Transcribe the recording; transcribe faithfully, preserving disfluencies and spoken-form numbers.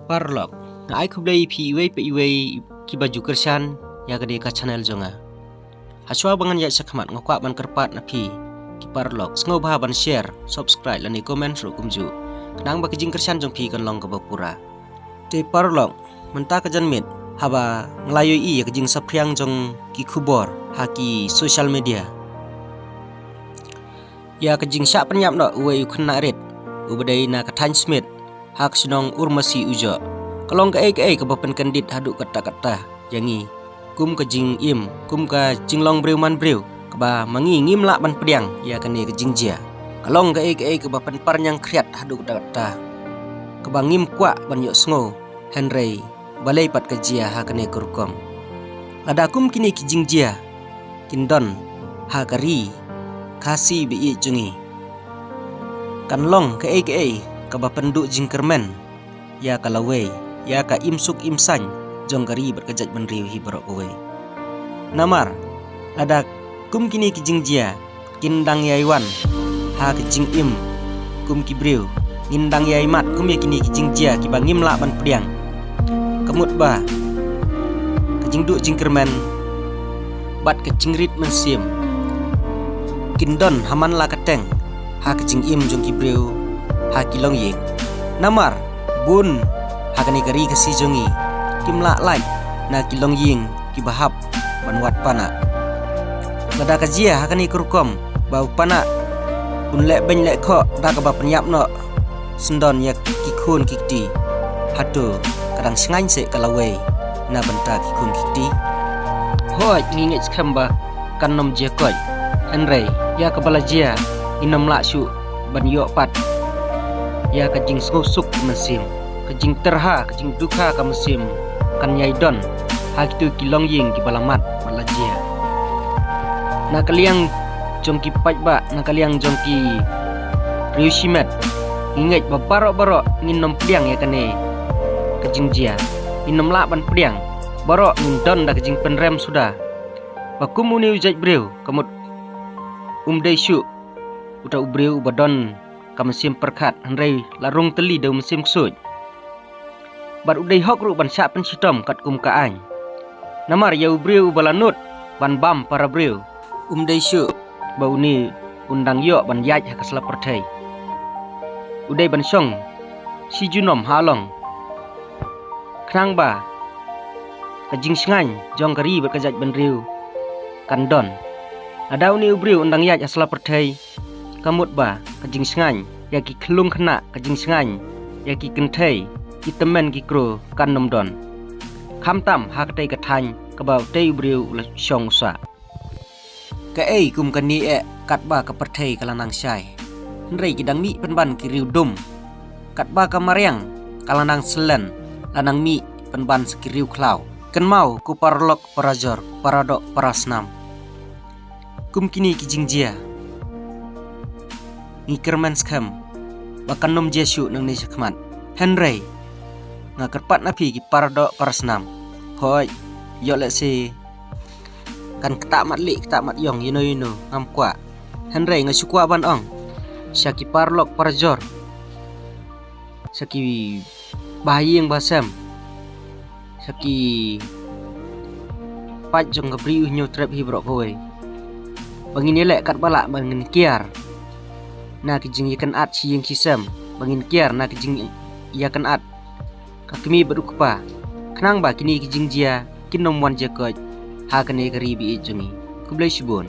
Paralok, nga ai khublei ïa phi iwei pa iwei kiba ju kyrshan ïa kane ka channel jong nga. Hashwa ba ngan ïaid shakhmat, nga kwah ban kyrpad na phi ki paralok, sngewbha ban share, subscribe lane comment ruh kumjuh, khnang ba ka jingkyrshan jong phi kan long kaba pura. Te paralok, mynta ka janmiet, haba nga la ïohi ïa ka jingsaphriang jong ki khubor ha ki social media ïa ka jingshah pynïap noh uwei u khynnah rit uba dei na ka thaiñ Smit ha ka shnong Urmasi Ujoh, ka long kaei kaei kaba pynkyndit haduh katta katta ïa ngi kum ka jingim, kum ka jinglong briew man briew, kaba ma ngi ngim lah ban pdiang ïa kane ka jingjia. Ka long kaei kaei kaba pynpar ñiangkhriat haduh katta katta, kaba ngim kwah ban ïohsngew, hynrei balei pat ka jia ha kane ka rukom. Lada kum kine ki jingjia kin don ha ka ri Khasi ba ïeit jong ngi, kan long kaei kaei kaba pynduh jingkyrmen ïa ka lawei, ïa ka im suk im saiñ jong ka ri bad ka jaitbynriew hi baroh kawei. Namar lada kum kine ki jingjia kin dang ïai wan ha ka jingim kum ki briew, ngin dang ïai mad kum ïa kine ki jingjia kiba ngim lah ban pdiang, ka mut ba ka jingduh jingkyrmen bad ka jingrit mynsiem kin don ha man la ka teng ha ka jingim jong ki briew ha ki longïing. Namar bun ha kane ka ri Khasi jong ngi kim lah lait na ki longïing kiba hap ban wad pana. Lada ka jia ha kane ka rukom ba u pana un leh beiñ leh khoh da kaba pynïap noh syndon ïa ki khun ki kti, hato ka dang shngaiñ seh ka lawei na bynta ki khun ki kti? Hooid, ngi ngeit skhem ba kan nym jia koit, hynrei ïa kaba la jia ngin nym lah shuh ban ïoh pat ïa ka jingsngewsuk ka mynsiem, ka jingtyrha, ka jingdukha ka mynsiem kan ïai don ha kito ki longïing kiba la mad bad la jia. Na ka liang jong ki paidbah, na ka liang jong ki riewshimet, ngi ngeit ba baroh baroh ngin nym pdiang ïa kane ka jingjia. Ngin nym lah ban pdiang, baroh ngin don da ka jingpynrem suda ba kum une u jait briew, ka mut um dei shuh uta u briew uba don ka mynsiem pyrkhat, hynrei la rung tylli da u mynsiem ksuid. Bad u dei hok ruh ban shah pynshitom katkum ka aiñ. Namar ïa u briew uba la nud ban bam para briew, um dei shuh ba une un dang ïoh ban ïaid ha ka sla pyrthei. U dei ban shong shi junom ha long, khnang ba ka jingshngaiñ jong ka ri bad ka jaitbynriew kan don. Lada une u briew un dang ïaid ha sla pyrthei, ka mut ba ka jingshngaiñ ïa ki khyllung khynnah, ka jingshngaiñ ïa ki kynthei, ki tymmen ki kro kan nym don, khamtam ha katei ka thaiñ kaba utei u briew u la shong u sah. Kaei kum kane eh, katba ka pyrthei ka la nang shai, hynrei ki dang mih pynban ki riew dum. Katba ka mariang ka la nang syllen, la nang mih pynban sa ki riew khlaw. Kynmaw ko paralok parajor, paradoh parasnam, kum kine ki jingjia ngi kyrmen skhem ba kan nym jia shuh nangne shakhmat. Hynrei nga kyrpad na phi ki paradoh parasnam, hooid, ïoh lehse kan ktah mat lieh ktah mat ïong ïano ïano, ngam kwah. Hynrei nga shu kwah ban ong sha ki paralok parajor, sha ki bahaïing bahasem, sha ki paid jong ka Bri U Hynñiewtrep hi baroh kawei, ba ngin ïaleh katba lah, ba ngin kiar na ki jingïakynad shi ïing shi sem, ba ngin kiar na ki jingïakynad ka kmie bad u kpa, khnang ba kine ki jingjia kin nym wan jia koit ha kane ka ri ba ïeit jong ngi. Khublei shibun.